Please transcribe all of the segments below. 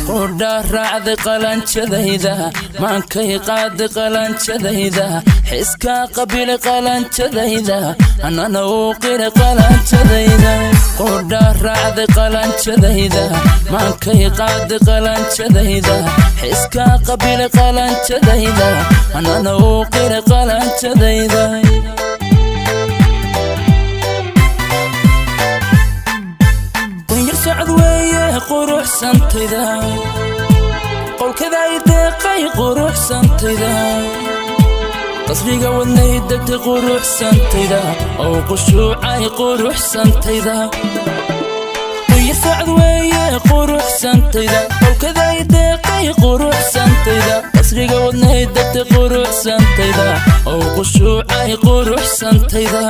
Qudha raacday qalanjadayda, maankay qaaday qalanjadayda, xiskaa qabilay qalanjadayda, anana uu qiray qalanjadayda. Qudha raacday qalanjadayda, maankay qaaday qalanjadayda, xiskaa qabilay qalanjadayda, anana uu qiray qalanjadayda. Qunyar socod weeye quruxsantayda, qowlkada ay deeqay quruxsantayda, qasriga wadnay degtay quruxsantayda, oo qushuucay quruxsantayda. Qunyar socod weeye quruxsantayda, qowlkada ay deeqay quruxsantayda, qasriga wadnay degtay quruxsantayda, oo qushuucay quruxsantayda.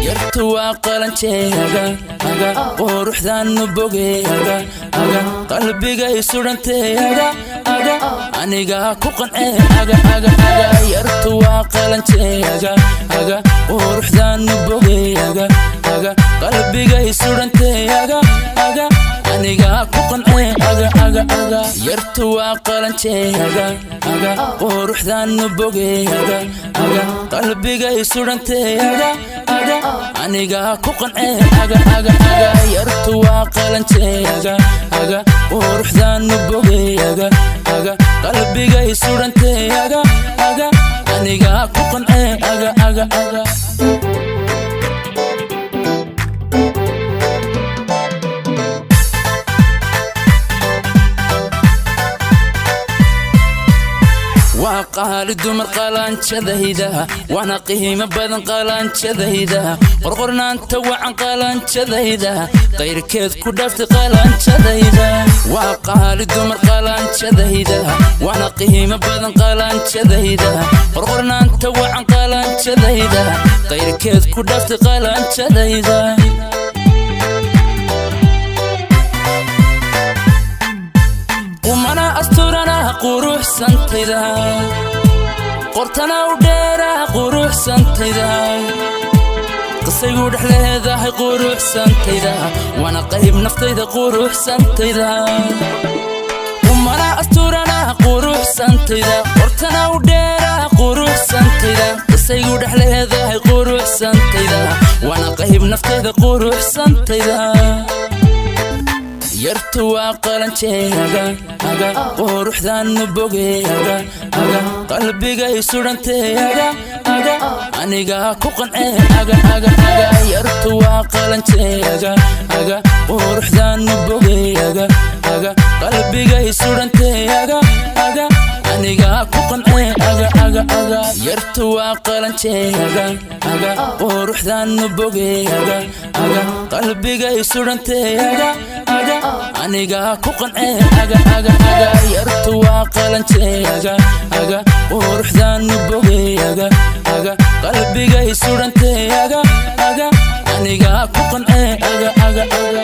Yartu waa qalanjeeaga aga, quruxdaanu bogeeaga aga, qalbigay sudhanteeaga aga, anigaa ku qancee aga aga aga. Yartu waa qalanjeeaga aga, quruxdaanu bogeeaga aga, qalbigay sudhanteeaga aga, anigaa ku qancee aga aga aga. Yartu waa qalanjeeaga aga, quruxdaanu bogeeaga aga, qalbigay sudhanteeaga aga, anigaa ku qancee aga aga aga. Yartu waa qalanjeeaga aga, quruxdaanu bogeeaga aga, qalbigay sudhanteeaga aga, anigaa ku qancee aga aga aga. Waa qaali dumar qalanjadayda, waana qiimo badan qalanjadayda, qorqornaanta wacan qalanjadayda, qayrkeed ku dhaaftay qalanjadayda. Waa qaali dumar qalanjadayda, waana qiimo badan qalanjadayda, qorqornaanta wacan qalanjadayda, qayrkeed ku dhaaftay qalanjadayda. Qumana asturana quruxsantayda, qortana u dheeraa quruxsantayda, qisaygu dhex leedahay quruxsantayda, waana qayb naftayda quruxsantayda. Qumana asturana quruxsantayda, qortana u dheeraa quruxsantayda, qisaygu dhex leedahay quruxsantayda, waana qayb naftayda quruxsantayda. Yartu waa qalanjeeaga aga, quruxdaanu bogeeaga aga, qalbigay sudhanteeaga aga, anigaa ku qancee aga aga aga. Yartu waa qalanjeeaga aga, quruxdaanu bogeeaga aga, qalbigay sudhanteeaga aga, anigaa ku qancee aga aga aga. Yartu waa qalanjeeaga aga, quruxdaanu bogeeaga aga, qalbigay sudhanteeaga aga, anigaa ku qancee aga aga aga. Yartu waa qalanjeeaga aga, quruxdaanu bogeeaga aga, qalbigay sudhanteeaga aga, anigaa ku qancee aga aga aga.